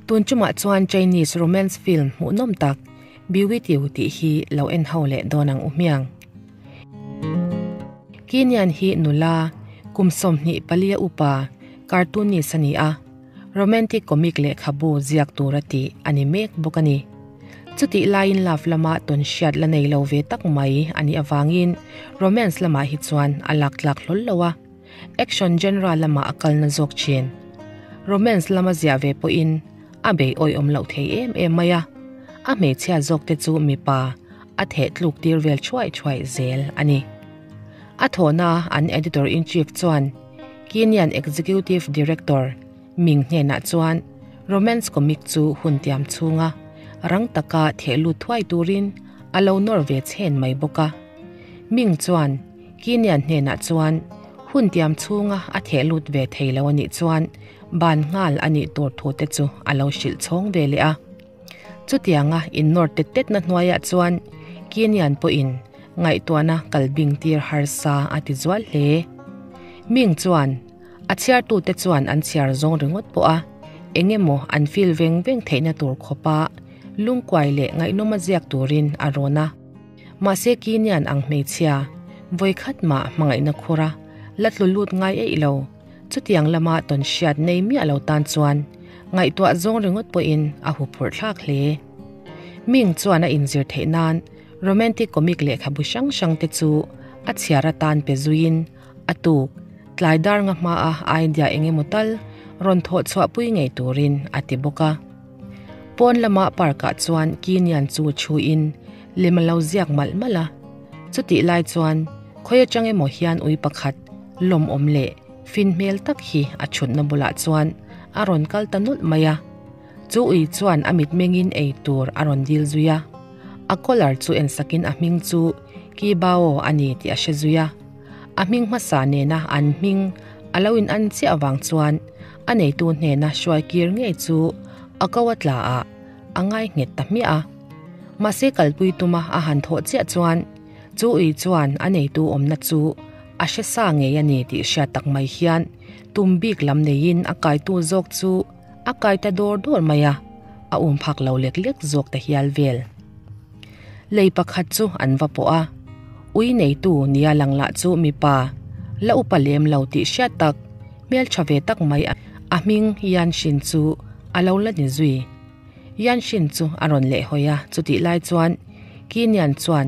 Tun chumah chuan Chinese romance film hmuhnawm tak Be With You tih hi lo en ho leh dawn ang u hmiang. Kinian hi nula, kum 24 a upa, cartoonist a ni a, romantic comic lehkhabu ziak tura tih a ni mek bawk a ni. Chutih laiin love lama tawn hriat la nei lo ve tak mai a nih avangin romance lamah hi chuan a lak tlak hlawl lo a, action genre lamah a kalna zawk thin. Romance lama ziah ve pawhin a bei awihawm loh thei em em mai a, a hmeichhia zawk te chu mipa a theh tluk tir vel thuai thuai zel a ni. A thawhna an editor-in-chief chuan Kenyan executive director Ming hnenah chuan romance comic chu hun tiam chhunga rang taka theh lut thuai turin a lo nawr ve chhen mai bawk a. Ming chuan Kenyan hnenah chuan hun tiam chhunga a theh lut ve thei lo a nih chuan ban nghal a nih tur thu te chu a lo hrilh chhawng ve leh a. Chutianga innawr tet tetna hnuaiah chuan Kenyan pawhin ngaihtuahna kal bing tir harsa a ti zual hle. Ming chuan a chhiartute chuan an chhiar zawng ringawt pawh a, eng emaw an feel veng veng theihna tur khawpa lungkuai leh ngaihnawm a ziak turin a rawn a. Mahse Kenyan ang hmeichhia vawikhat mah hmangaihna khura la tlu lut ngai eih lo. Chutiang lama tawn hriat nei miah lo tan chuan ngaihtuah zawng ringawt pawhin a huphurh thlak hle. Ming chuan a inzir theih nan romantic comic lehkhabu hrang hrang te chu a chhiar atan pe zuiin a tuk tlai dar nga hmaa idea eng emaw tal rawn thawh chhuah pui ngei turin a ti bawk a. Pawn lama park ah chuan Kinian chu thuin lem a lo ziak malh malh a. Chutih lai chuan khawi atang emaw hian ui pakhat lawmawm leh fin hmel tak hi a chhutna bulah chuan a rawn kal ta nulh mai a. Chu ui chuan a mitmengin ei tur a rawn dil zui a. A collar chu ensakin a hming chu Kibao a ni tih a hre zui a. A hming hmasa nena an hming a lo in an chiah avang chuan a neitu hnena hruai kir ngei chu a ko a tla a, a ngai nghet ta hmiah a. Mahse kalpui tuma a han thawh chiah chuan chu ui chuan a neitu awmna chu a hre sa ngei a ni tih hriat tak mai hian tum bik lam neiin a kaitu zawk chu a kai ta dawr dawr mai a, a um phak lo lek lek zawk ta hial vel. Lei pakhat chu an va pawh a, ui neitu nia lang lah chu mipa la upa lem lo tih hriat tak, hmeltha ve tak mai a hming Yan Shin chu a lo la ni zui. Yan Shin chu a rawn leh hawi a, chutih lai chuan Kinian chuan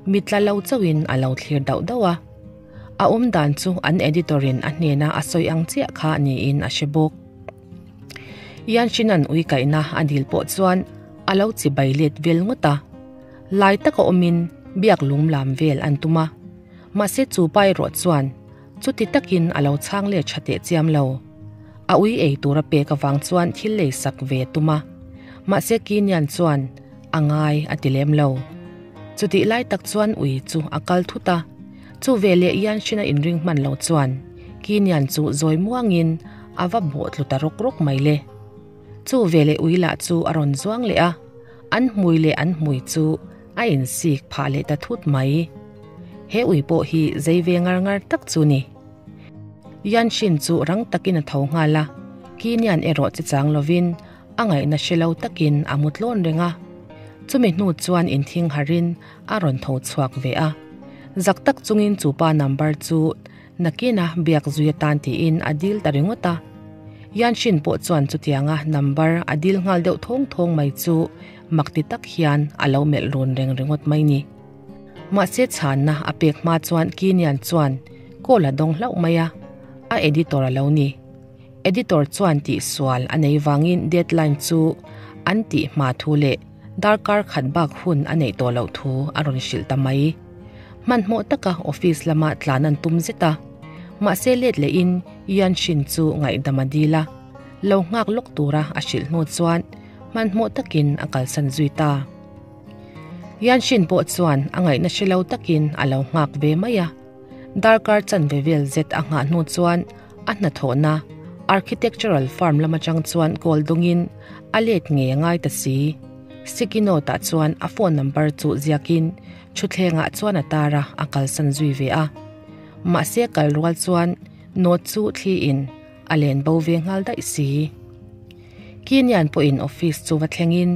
mit tla lo chauhin a lo thlir dauh dauh a. A awm dan chu an editor-in a hnena a sawi ang chiah kha niin a hre bawk. Yan Shin-a'n ui kaihna a dil pawh chuan a lo chibai let vel ngawt a. Lai taka awmin biak lung lam vel an tum a. Mahse chu pa erawh chuan chuti takin a lo chhang let tha teh chiam lo. A ui ei tur a pek avang chuan thil lei sak ve a tum a. Mahse Kinian chuan a ngai a ti lem lo. Chutih lai tak chuan ui chu a kal thut a. Chu veleh Yanxin a inring hman lo chuan Kinian chu zawi muangin a va bawh tlu ta rawk rawk mai le. Chu veleh ui lah chu a rawn zuang leh a, an hmui leh an hmui chu a insik phah leh ta thut mai. He ui pawh hi zei ve ngar ngar tak chu ni. Yanxin chu rang takin a tho nghal a, Kinian erawh che chang lovin a ngaihna hre lo takin a mu tlawn reng a. Chumi hnu chuan inthing harin a rawn tho chhuak ve a. Zak tak chungin chu pa number chu nakina biak zui atan tiin a dil ta ringawt a. Yanxin pawh chuan chutianga number a dil nghal deuh thawng thawng mai chu mak ti tak hian a lo melh run reng ringawt mai ni. Mahse chhanna a pek hma chuan Kinian chuan call a dawng hlauh mai a, a editor a lo ni. Editor chuan tihsual a nei vangin deadline chu an tih hma thu leh darkar khat bak hun a neih tawh loh thu a rawn hrilh ta mai. Hmanhmawh taka office lama tlan an tum zet a. Mahse let lehin Yan Shin chu ngaihdam a dil a, lo nghak lawk tura a hrilh hnu chuan hmanhmawh takin a kalsan zui ta. Yan Shin pawh chuan a ngaihna hre lo takin a lo nghak ve mai a. Darkar chanve vel zet a nghah hnu chuan a hnathawhna architectural firm lam atang chuan call dawngin a let ngei a ngai ta si. Sticky note ah chuan a phone number chu ziakin thutthlengah chuan a tar a, a kalsan zui ve a. Mahse kal rual chuan note chu thliin a len bo ve nghal daih si. Kinian pawhin office chu va thlengin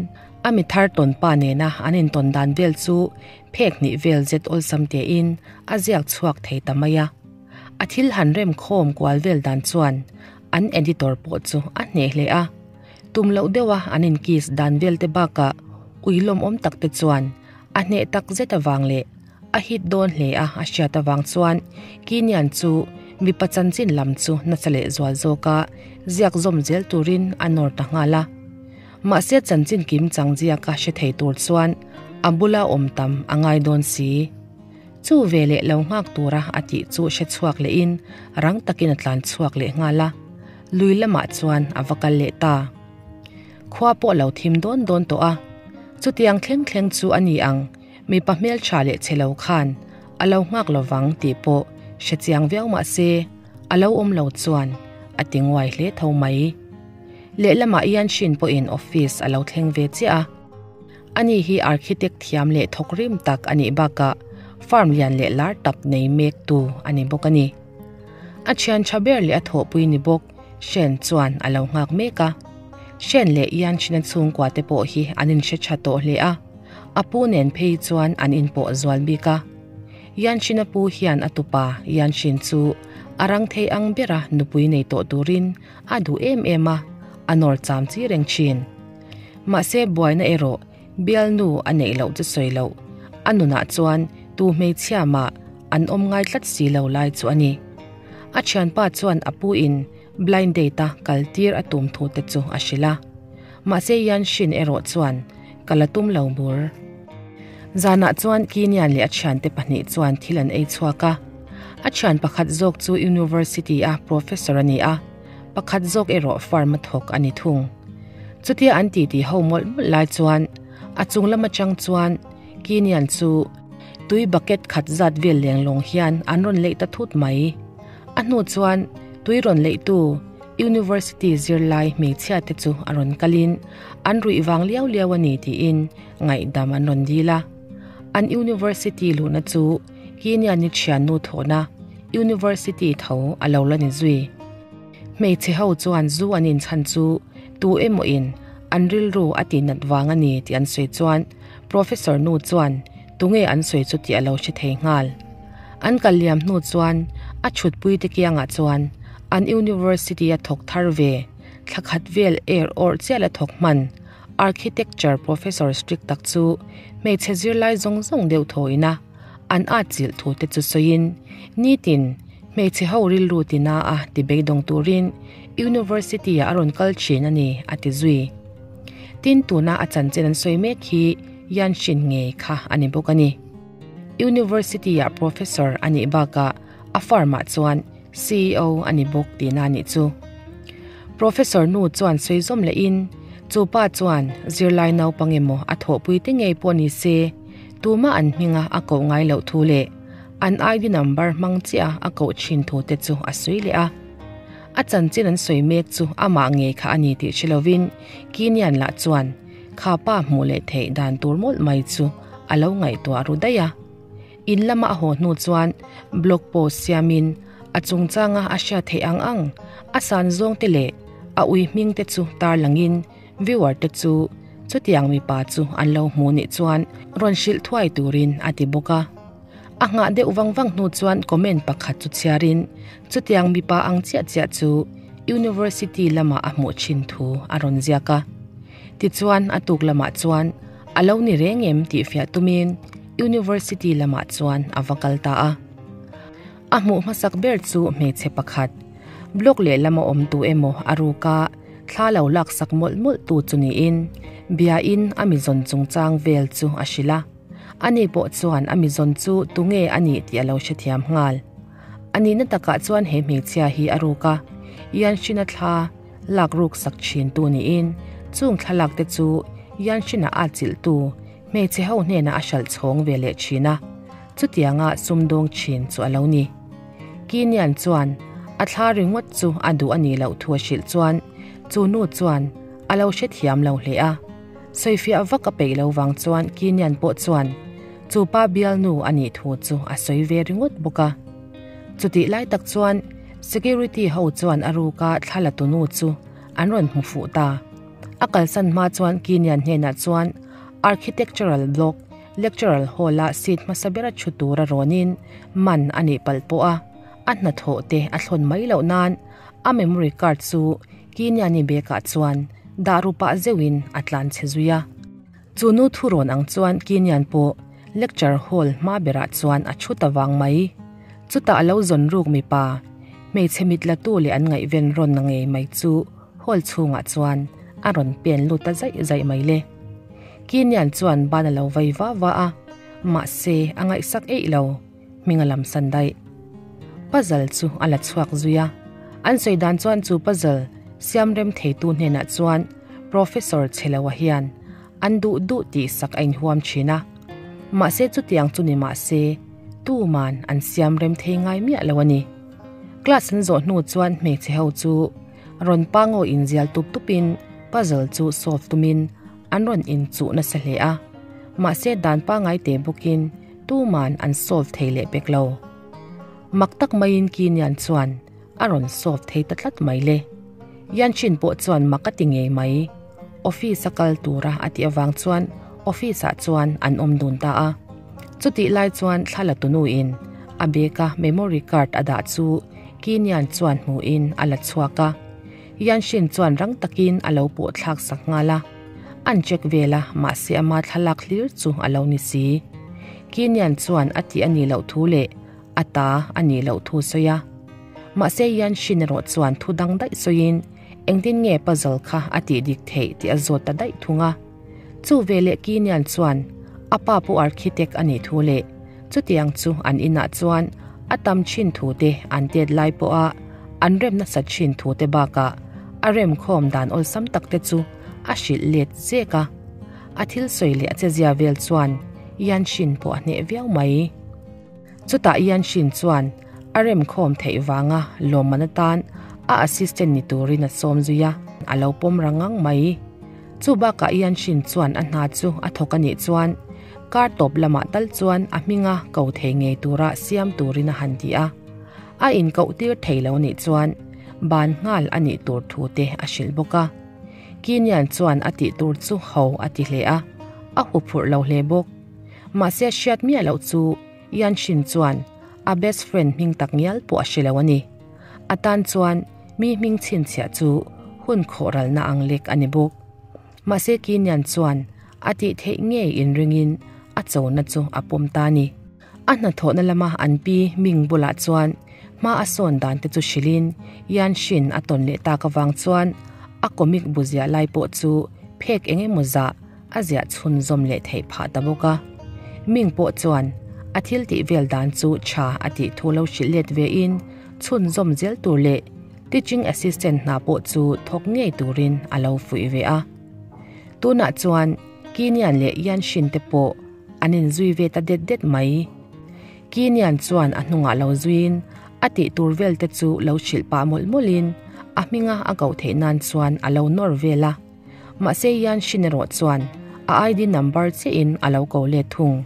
a mi thar tawn pa nena an intawn dan vel chu phek hnih vel zet awlsam tein a ziak chhuak thei ta mai a. A thil han rem khawm kual vel dan chuan an editor pawh chu a hneh hle a. Tum loh deuha an inkiss dan vel te bakah ui lawmawm tak te chuan a hneh tak zet avang leh a hit dawn hle a a hriat avang chuan Kinian chu mipa chanchin lam chu nasa leh zual zawka ziak zawm zel turin a nawr ta nghal a. Mahse chanchin kim chang ziaka hre thei tur chuan a bula awm tam a ngai dawn si. Chu veleh lo nghak tura a tih chu hre chhuak lehin rang takin a tlan chhuak leh nghal a, lui lamah chuan a va kal leh ta. Khua pawh lo thim dawn dawn tawh a, chutiang thleng thleng chu a ni ang, mipa hmeltha leh che lo khan a lo nghak lovang tih pawh hre chiang viau mah se a lo awm lo chuan a ti nguai hle tho mai. Lehlamah Ian Shin pawhin office a lo thleng ve chiah a. Ani hi architect thiam leh thawk rim tak a nih bakah farm lian leh lar tak nei mek tu a ni bawk a ni. A thian tha ber leh a thawhpui ni bawk Shen chuan a lo nghak mek a. Shen leh Yan Shina chhungkua te pawh hi an inhre tha tawh hle a, a pu nen phei chuan an inpawh zual bik a. Yan Shina pu hian a tupa Yan Shin chu a rang thei ang bera nupui nei tawh turin a duh em em a, a nawr cham chi reng thin. Mahse buaina erawh bialnu a neih loh chu sawi loh, a nunah chuan tu hmeichhia mah an awm ngai tlat si lo lai chu a ni. A thianpa chuan a pu in blind date a kal tir a tum thu te chu a hrilh a. Mahse Yan Shin erawh chuan ka la tum lo bur. Zanah chuan Kinian leh a thiante pahnih chuan thil an ei chhuak a. A thian pakhat zawk chu university a professor a ni a. Pakhat zawk erawh farm a thawk a ni thung. Chutia an titi ho mawlh mawlh lai chuan a chung lam atang chuan Kinian chu tui bucket khat zat vel leng lawng hian an rawn leih ta thut mai. A hnu chuan tui rawn leihtu University zirlai hmeichhia te chu a rawn kalin an ruih vang liau liau a ni tiin ngaihdam an rawn dil a. An University luhna chu Kinian-i thiannu thawhna University tho a lo la ni zui. Hmeichhe ho chuan zu an inchhan chu tu emaw in an rilru a tihnat vang a ni tih an sawi chuan Professor nu chuan tunge an sawi chu tih a lo hre thei nghal. An kal liam hnu chuan a chhutpui te kiangah chuan an University a thawk thar ve thla khat vel er awrh chiah la thawk hman Architecture Professor strict tak chu hmeichhe zirlai zawng zawng deuh thawina An atchilh thu te chu sawiin, nitin hmeichhe ho rilru tina a ti beidawng turin University ah a rawn kal thin a ni, a ti zui. Tin, tuna a chanchin an sawi mek hi Yan Shin ngei kha a ni bawk a ni. University ah Professor a nih bakah a firm ah chuan ceo a ni bawk tihna a nih chu. Professor nu chuan sawi zawm lehin, chu pa chuan zirlai naupang emaw a thawhpui te ngei pawh ni se, Tumah an hminga a koh ngai loh thu leh an ID number hmang chiah a koh thin thu te chu a sawi leh a. A chanchin an sawi mek chu amah ngei kha a ni tih hre lovin Kinian lah chuan kha pa hmuh leh theih dan tur mawlh mai chu a lo ngaihtuah ru daih a. In lama a haw hnu chuan blog post siamin a chungchanga a hriat theih ang ang a san zawng te leh a ui hming te chu tarlangin Viewer te chu chutiang mipa chu an lo hmu nih chuan rawn hrilh thuai turin a ti bawk a. A nghah deuh vang vang hnu chuan comment pakhat chu chhiarin chutiang mipa ang chiah chiah chu University lamah a hmuh thin thu a rawn ziak a. Tichuan a tuk lamah chuan a lo ni reng em tih fiah tumin University lamah chuan a va kal ta a. A hmuh hmasak ber chu hmeichhe pakhat, block lehlama awm tu emaw a ruk a, Thla lo laksak mawlh mawlh tu chu niin Biain a mizawn chungchang vel chu a hrilh a. Ani pawh chuan a mizawn chu tunge a nih tih a lo hrethiam nghal. A nihna takah chuan he hmeichhia hi a ruk a, Yanshina thla lak ruk sak thin tu niin chung thlalak te chu Yanshina a chilh tu hmeichhe ho hnenah a hralh chhawng ve leh thin a, chutianga sumdawng thin chu a lo ni. Kinian chuan a thla ringawt chu a duh a nih loh thu a hrilh chuan chu nu chuan a lo hrethiam lo hle a. Sawifiah vak a peih lo vang chuan Kinian pawh chuan chu pa bialnu a nih thu chu a sawi ve ringawt bawk a. Chutih lai tak chuan security ho chuan a ruka thla la tu nu chu an rawn hmu fuh ta. A kalsan hma chuan Kinian hnenah chuan Architectural Block Lectural Hall-a seat hmasa bera thu tura rawnin man a nih palh pawh a, a hnathawh te a thlawn mai loh nan a memory card chu Kiniani bag-ah chuan dah ru pah zeuhin a tlan chhe zui a. Chu nu thu rawn ang chuan Kinian pawh lecture hall hma berah chuan a thu ta vang mai. Chutah a lo zawn ruk mipa, hmeichhe mit la tu leh an ngaihven rawn na ngei mai chu hall chhungah chuan a rawn pen lut ta zaih zaih mai le. Kinian chuan ban a lo vai va va a, mahse a ngaihsak eih lo, hming a lam san daih. Puzzle chu a la chhuak zui a, an sawi dan chuan chu puzzle siam rem theitu hnenah chuan Professor Chheloa hian an duh duh tih sak a inhuam thin a. Mahse chutiang chu ni mahse tuman an siam rem thei ngai miah lo a ni. Class an zawh hnu chuan hmeichhe ho chu rawn pangaw inzial tup tupin puzzle chu solve tumin an rawn inchuh nasa hle a. Mahse dan pangai te bawkin tuman an solve thei leh pek lo. Mak tak maiin Kinian chuan a rawn solve thei ta tlat mai le. Yanchin pawh chuan mak a ti ngei mai. Office a kal tura a tih avang chuan office ah chuan an awm dun ta a. Chutih lai chuan thla la tunuin a bag a memory card a dah chu Kinian chuan hmuhin a la chhuak a. Yanshin chuan rang takin a lo pawh thlak sak nghal a. An check vel a, mahse ama thlalak hlir chu a lo ni si. Kinian chuan a tih a nih loh thu leh a ta a nih loh thu sawi a. Mahse Yanshin erawh chuan thu dang daih sawiin engtin nge puzzle kha a tih dik theih tih a zawt ta daih thung a. Chu veleh Kinian chuan a pa pu architect a nih thu leh chutiang chu an inah chuan a tam thin thu te an tet lai pawha an rem nasa thin thu te bakah a remkhawm dan awlsam tak te chu a hrilh let zek a. A thil sawi leh a chezia vel chuan Yanshin pawh a hneh viau mai. Chutah Yanshin chuan a remkhawm theih vanga lawmman atan a assistant ni turin a sawm zui a, a lo pawm rang ngang mai. Chu bakah Yanshin chuan a hna chu a thawk a nih chuan kar tawp lamah tal chuan a hminga ko thei ngei tura siam turin a han ti a. A inkoh tir thei lo nih chuan ban nghal a nih tur thu te a hrilh bawk a. Kinian chuan a tih tur chu ho a ti hle a, a huphurh lo hle bawk. Mahse hriat miah loh chu Yanshin chuan a best friend hming tak ngial pawh a hre lo a ni. A tan chuan mi hming chhinchhiah chu hun khawhralna ang lek a ni bawk. Mahse Kinian chuan a tih theih ngei inringin a chona chu a pawm ta a ni. A hnathawhna lama an pi Ming bulah chuan hma a sawn dan te chu hrilhin Yanshin a tawn leh tak avang chuan a comic bu ziah lai pawh chu phek eng emaw zah a ziah chhunzawm leh theih phah ta bawk a. Ming pawh chuan a thil tih vel dan chu tha a tih thu lo hrilh let vein chhunzawm zel tur leh teaching assistant hna pawh chu thawk ngei turin a lo fuih ve a. Tunah chuan Kinian leh Yanshin te pawh an inzui ve ta det det mai. Kinian chuan a hnungah lo zuiin a tih tur vel te chu lo hrilh pah mawlh mawlhin a hminga a koh theih nan chuan a lo nawr vel a. Mahse Yanshin erawh chuan a ID number chiahin a lo ko let thung.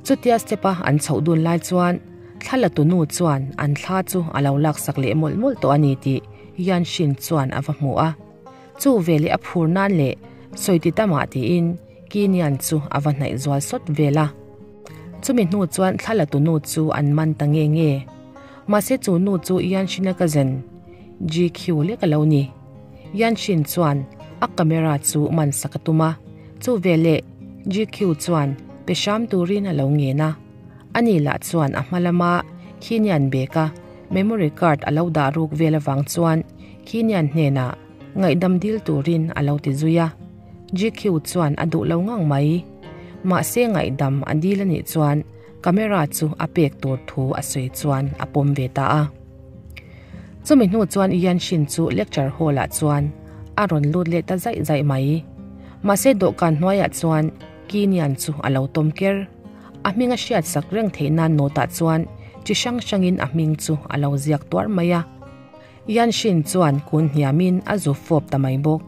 Chutia step a an chhoh dun lai chuan thla la tu nu chuan an thla chu a lo laksak leh mawlh mawlh tawh a ni tih Yanshin chuan a va hmu a. Chu veleh a phur nan leh sawi ti tamah tiin Kinian chu a va hnaih zual sawt vel a. Chumi hnu chuan thla la tu nu chu an man ta nge nge. Mahse chu nu chu Yanshina cousin GQ lek a lo ni. Yanshin chuan a camera chu man sak a tum a, chu veleh GQ chuan pe hram turin a lo ngen a. Ani lah chuan a hma lama Kinian bag a memory card a lo dah ruk vel avang chuan Kinian hnenah ngaihdam dil turin a lo ti zui a. GQ chuan a duh lo ngang mai. Mahse ngaihdam a dil a nih chuan camera chu a pek tur thu a sawi chuan a pawm ve ta a. Chumi hnu chuan Yanshin chu lecture hall ah chuan a rawn lut leh ta zaih zaih mai. Mahse dawhkan hnuaiah chuan Kinian chu a lo tawm ker. A hming a hriat sak reng theih nan note ah chuan chi hrang hrangin a hming chu a lo ziak tuar mai a. Yanshin chuan kun hniamin a zu fawp ta mai bawk.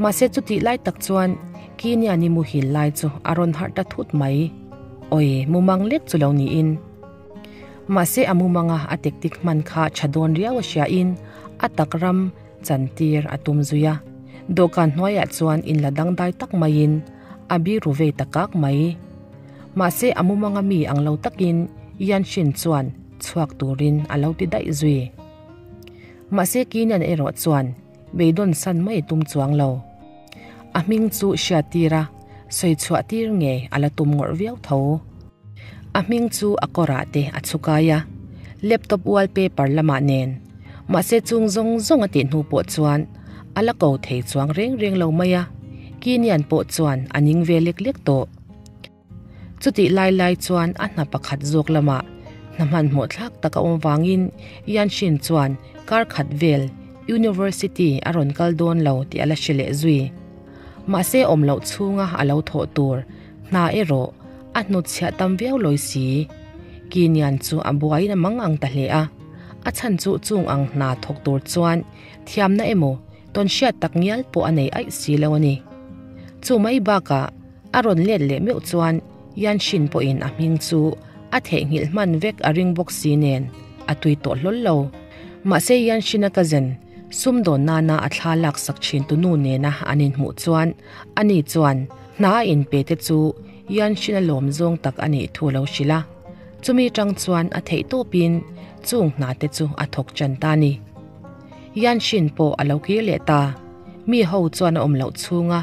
Mahse chutih lai tak chuan Kinian-i muhil lai chu a rawn harh ta thut mai. Awi, mumang lek chu lo niin. Mahse a mumanga a tektik hman kha tha dawn riau a hriain a tak ram chantir a tum zui a. Dawhkan hnuaiah chuan inla dangdai tak maiin a biru vei ta kak mai. Mahse a mumanga mi ang lo takin Yanshin chuan chhuak turin a lo ti daih zui. Mahse Kinian erawh chuan beidawn san mai tum chuang lo. A hming chu hriat tir a, sawi chhuah tir ngei a la tum ngawrh viau tho. A hming chu a kawrah te a chhukai a, laptop wallpaper lamah nen. Mahse chung zawng zawng a tih hnu pawh chuan a la ko thei chuang reng reng lo mai a, Kinian pawh chuan a ning ve lek lek tawh. Chutih lai lai chuan a hna pakhat zawk lamah hna hmanhmawh thlak tak a awm vangin Yanshin chuan kar khat vel University a rawn kal dawn lo tih a la hre leh zui. Mahse awm loh chhunga a lo thawh tur hna erawh a hnutchhiah tam viau lawi si. Kinian chu a buaiin a mang ang ta hle a, a chhan chu chung ang hna thawk tur chuan thiamna emaw tawnhriat tak ngial pawh a nei aih si lo a ni. Chu mai bakah A rawn let leh meuh chuan Yanshin pawhin a hming chu a theihnghilh hman vek a ring bawk si nen a tui tawh hlawl lo. Mahse Yanshin-a cousin sumdawn nana a thla laksak thin tu nu nena an inhmuh chuan ani chuan hna a inpe te chu Yanshin-a lawm zawng tak a nih thu a lo hrilh a. Chumi tang chuan a theih tawpin chung hna te chu a thawk tan ta a ni. Yanshin pawh a lo kir leh ta. Mi ho chuan a awm loh chhunga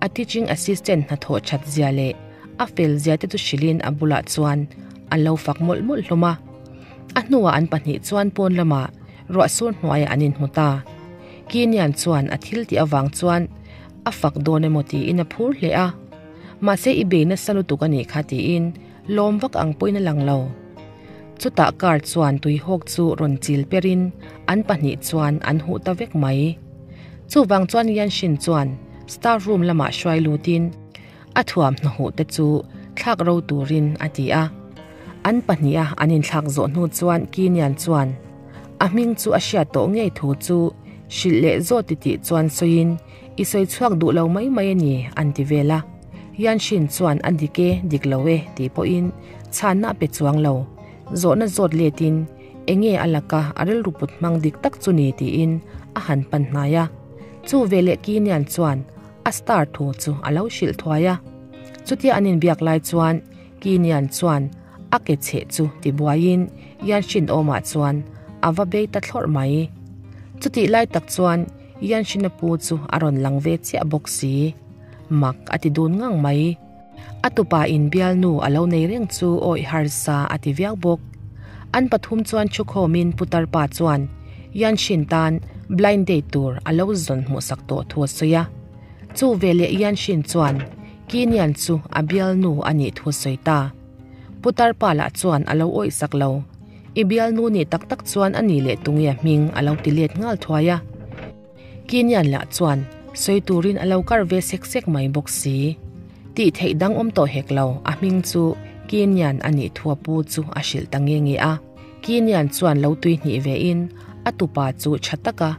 A teaching assistant hnathawh that zia leh a fel zia te chu hrilhin a bulah chuan an lo fak mawlh mawlh hlawm a. A hnuah an pahnih chuan pawn lamah ruah sur hnuaiah an inhmu ta. Kinian chuan a thil tih avang chuan a fak dawn emaw tiin a phur hle a. Mahse i bei nasa lutuk a nih kha tiin lawm vak ang pawhin a lang lo. Chutah car chuan tuihawk chu rawn chil perin an pahnih chuan an huh ta vek mai. Chuvang chuan Yanshin chuan staff room lamah hruai lutin a thuam hnahuh te chu thlak ro turin a ti a. An pahniha an inthlak zawh hnu chuan Kinian chuan a hming chu a hriat tawh ngei thu chu hrilh leh zawt ti tih chuan sawiin i sawi chhuak duh lo mai mai a ni an ti vel a. Yanshin chuan a dik e, dik lo e tih pawhin chhanna a pe chuang lo. Zawhna zawt letin Enge a laka a rilru put hmang dik tak chu ni tiin a han pan hnai a. Chu veleh Kinian chuan a star thu chu a lo hrilh thuai a. Chutia an inbiak lai chuan Kinian chuan a ke chheh chu tibuaiin Yanxin awmah chuan a va bei ta thlawrh mai. Chutih lai tak chuan Yanxina pu chu a rawn lang ve chiah bawk si. Mak a ti dun ngang mai. A tupa in bialnu a lo nei reng chu awih harsa a ti viau bawk. An pathum chuan thukhawmin Putar pa chuan Yanshin tan blind date tur a lo zawn hmuhsak tawh thu a sawi a. Chu veleh Yanshin chuan Kinian chu a bialnu a nih thu a sawi ta. Putar pa lah chuan a lo awihsak lo. I bialnu nih tak tak chuan a nih leh tunge a hming a lo ti let nghal thuai a. Kinian lah chuan sawi turin a lo kar ve sek sek mai bawk si. Tih theih dang awm tawh hek lo, a hming chu Kinian a nih thu a pu chu a hrilh ta nge nge a. Kinian chuan lo tui hnih ve in a tupa chu tha taka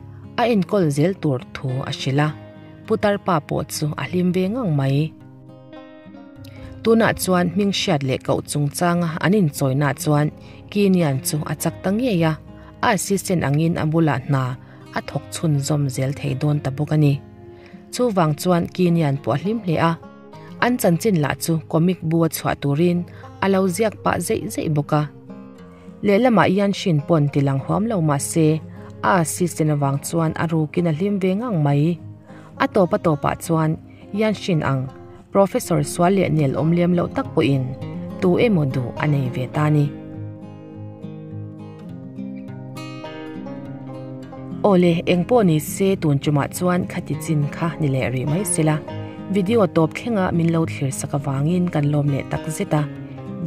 a enkawl zel tur thu a hrilh a. Putar pa pawh chu a hlim ve ngang mai. Tunah chuan hming hriat leh koh chungchanga an inchawina chuan Kinian chu a chak ta ngei a, a assistant angin a bulah hna a thawk chhunzawm zel thei dawn ta bawk a ni. Chuvang chuan Kinian pawh a hlim hle a, an chanchin lah chu comic bu a chhuah turin a lo ziak pah zeih zeih bawk a. Lehlamah Yanshin pawn ti lang huam lo mah se, a assistant avang chuan a rukin a hlim ve ngang mai. A tawp a tawpah chuan Yanshin ang Professor sual leh nel awm lem loh tak pawhin tu emaw duh a nei ve ta ni. Awle, eng pawh ni se tun tumah chuan khati chin kha ni leh rih mai sela. Video tawp thlenga min lo thlir sak avangin kan lawm leh tak zet a.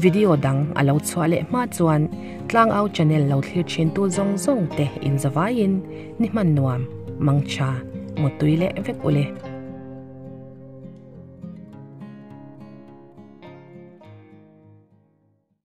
Video dang a lo chhuah leh hma chuan Tlangau channel lo thlir thin tu zawng zawng te in zavaiin ni hman nuam, mangtha, mutui leh vek ule.